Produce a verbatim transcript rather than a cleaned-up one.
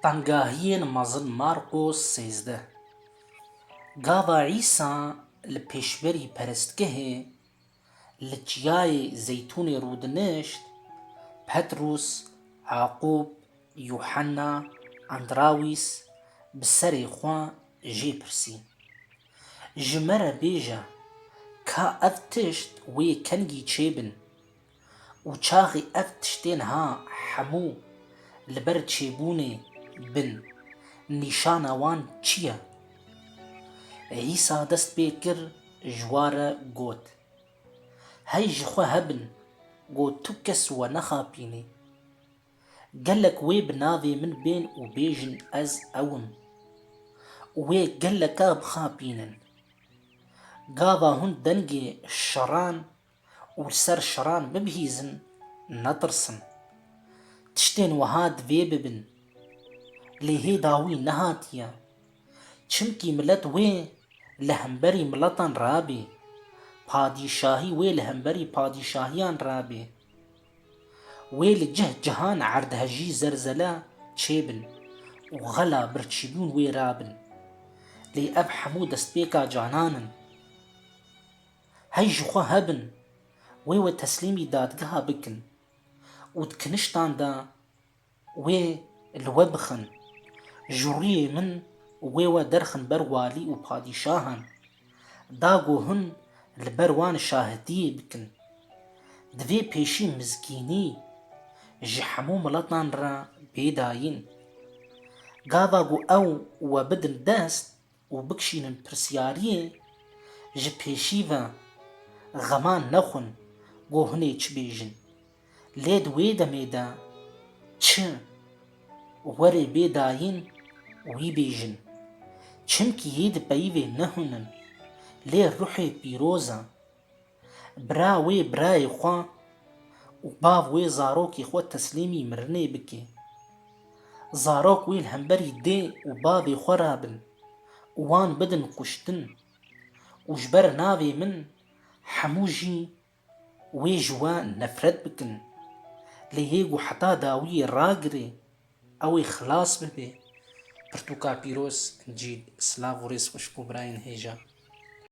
Tengahiyên mezin Marqos sêzdeh. Gava Îsa li pêşberî perestgehê li çiyayê Zeytûnê rûdinişt, Petrûs, Yaqûb, Yuhenna, Andrawîs bi serê xwe jê pirsî, "Ji me re bêje, ka ev tişt wê kengî çêbin? Û çaxê ev tiştên ha hemû li ber çêbûnê bin, nîşana wan çi ye?" Îsa dest pê kir, ji wa re got, "Hey ji xwe hebin, ku tu kes we nexapînî. Gelek wê bi navê min bên û bêjin, 'Ez ew im', û wê geleka bixapînin. Gava hûn dengê şeran û li ser şeran bibihîzin, netirsin. Tiştên wiha divê bibin, lê hê dawî nehatiye. Çimkî milet wê li hemberî miletan rabê, padîşahî wê li hemberî padîşahiyan rabê. Wê li cih cihan erdhejî zerzele çêbin û xela birçîbûn wê rabin. Lê ev hemû destpêka canan in. Hey ji xwe hebin, wê we teslîmî dadgeha bikin û di kiniştan de wê li we bixin. Ji rûyê min wê we derxin ber walî û padîşahan, da ku hûn li ber wan şahidiyê bikin. Divê pêşî mizgînî ji hemû miletan re bê dayîn. Gava ku ew we bidin dest û bikişînin pirsyariyê, ji pêşî ve xeman nexwin ku hûn ê çi bêjin. Lê di wê demê de çi werê bê dayîn, wî bêjin. Çimkî yê di peyivê ne hûn in, lê ruhê pîroz e. Bira wê birayê xwe û bav wê zarokê xwe teslîmî mirinê bike. Zarok wê li hemberî dê û bavê xwe rabin û wan bidin kuştin û ji ber navê min hemû jî wê ji we nefret bikin. Lê yê ku heta dawiyê ragirê, ew ê xilas bibe. Pirtûka pîroz, Încîl. Silav û rêz xweş bo birayên hêja.